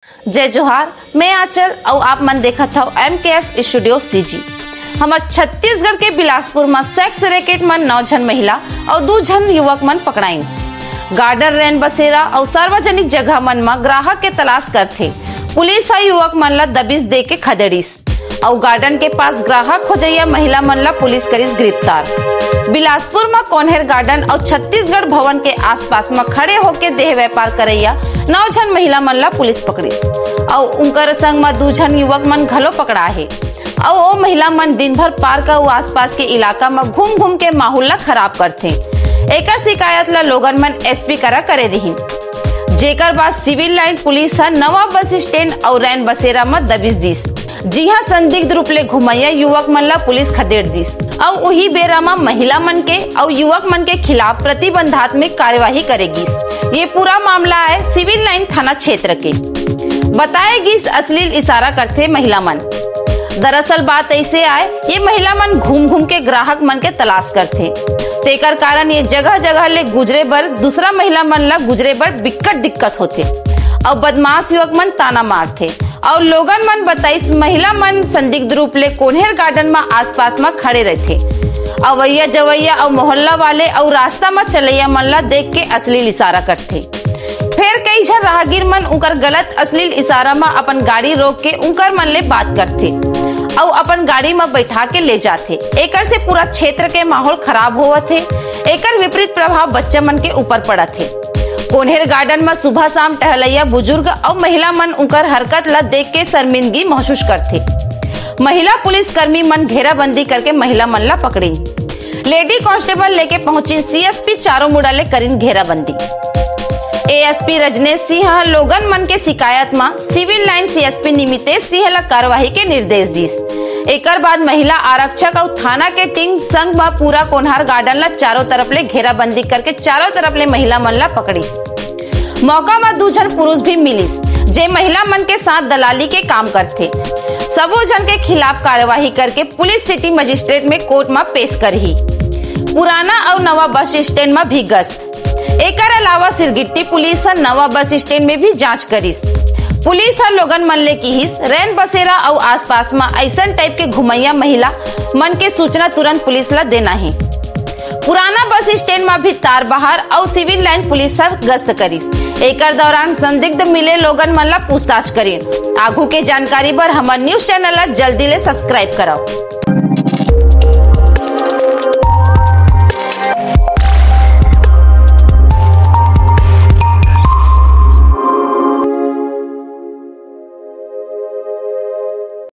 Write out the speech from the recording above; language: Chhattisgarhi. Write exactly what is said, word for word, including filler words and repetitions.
जय जोहार, मैं आंचल अउ आप मन देखत हव एमकेएस स्टूडियो सीजी। हमर छत्तीसगढ़ के बिलासपुर म सेक्स रैकेट म नौ झन महिला अउ दू झन युवक मन पकड़ाइन। गार्डन, रैन बसेरा अउ सार्वजनिक जगह मन म ग्राहक के तलाश करथे। पुलिस ह युवक मन ल दबिश दे के खदेड़िस अउ गार्डन के पास ग्राहक खोजइया महिला मन ल पुलिस करिस गिरफ्तार। बिलासपुर म कोन्हेर गार्डन अउ छत्तीसगढ़ भवन के आसपास म खड़े होके देह व्यापार करइया नौ झन महिला मन ल पुलिस पकड़िस अउ उंकर संग म दू झन युवक मन घलो पकड़ा हे। अउ ओ महिला मन दिन भर पार्क अउ आसपास के इलाका म घूम घूम के माहौल ल खराब करथे। एकर शिकायत ल लोगन मन एसपी करा करे रिहिन, जेकर बाद सिविल लाइन पुलिस ह नवा बस स्टैंड अउ रैन बसेरा म दबिश दिस, जिहां संदिग्ध रूप ले घुमइया युवक मन ला पुलिस खदेड़ दिस अउ उही बेरा म महिला मन के अउ युवक मन के खिलाफ प्रतिबंधात्मक कार्यवाही करे गिस। ये पूरा मामला आय सिविल लाइन थाना क्षेत्र के। बताए गिस, अश्लील इशारा करथे महिला मन। दरअसल बात ऐसे आय, ये महिला मन घूम घूम के ग्राहक मन के तलाश करथे, तेकर कारण ये जगह जगह ले गुजरे बर दूसरा महिला मन ला गुजरे बर बिकट दिक्कत होथे अउ बदमाश युवक मन ताना मारथे अउ लोगन मन बताइस, महिला मन संदिग्ध रूप ले कोन्हेर गार्डन म आसपास म खड़े रहिथे। अवैया जवैया अउ मोहल्ला वाले अउ रास्ता म चलैया मन ला देख के अश्लील इशारा करथे। फेर कई झन राहगीर मन उंकर गलत अश्लील इशारा म अपन गाड़ी रोक के उंकर मन ले बात करथे अउ अपन गाड़ी म बैठा के ले जाथे। एकर से पूरा क्षेत्र के माहौल खराब होवत हे। एकर विपरीत प्रभाव बच्चा मन के ऊपर पड़त हे। कोन्हेर गार्डन म सुबह शाम टहलैया बुजुर्ग अउ महिला मन उंकर हरकत ल देख के शर्मिंदगी महसूस करथे। महिला पुलिस कर्मी मन घेराबंदी करके महिला मन ल पकड़िन। लेडी कांस्टेबल लेके पहुंचिन सीएसपी, चारों मुड़ा ले करिन घेराबंदी। एएसपी रजनेश सिंह ह लोगन मन के शिकायत म CIBIL line CSP Nimitesh Singh ल कार्रवाई के निर्देश दिस। एकर बाद महिला आरक्षक अउ थाना के टीम संग म पूरा कोन्हार गार्डन ल चारों तरफ ले घेराबंदी करके चारों तरफ ले महिला मन ल पकड़िस। मौका म दू झन पुरुष भी मिलिस, जे महिला मन के साथ दलाली के काम करथे। सबो झन के खिलाफ कार्यवाही करके पुलिस सिटी मजिस्ट्रेट में कोर्ट म पेश करही। पुराना अउ नवा बस स्टैंड म भी गश्त। एकर अलावा सिरगिट्टी पुलिस ह नवा बस स्टैंड में भी जांच करिस। पुलिस ह लोगन मन ले किहिस, रैन बसेरा अउ आसपास म अइसन टाइप के घुमैया महिला मन के सूचना तुरंत पुलिस ल देना हे। पुराना बस स्टैंड म भी तार बहार अउ सिविल लाइन पुलिस ह गश्त करिस। एकर दौरान संदिग्ध मिले लोगन मन ल पूछताछ करिन। आगू के जानकारी बर हमर न्यूज चैनल ल जल्दी ले सब्सक्राइब करव।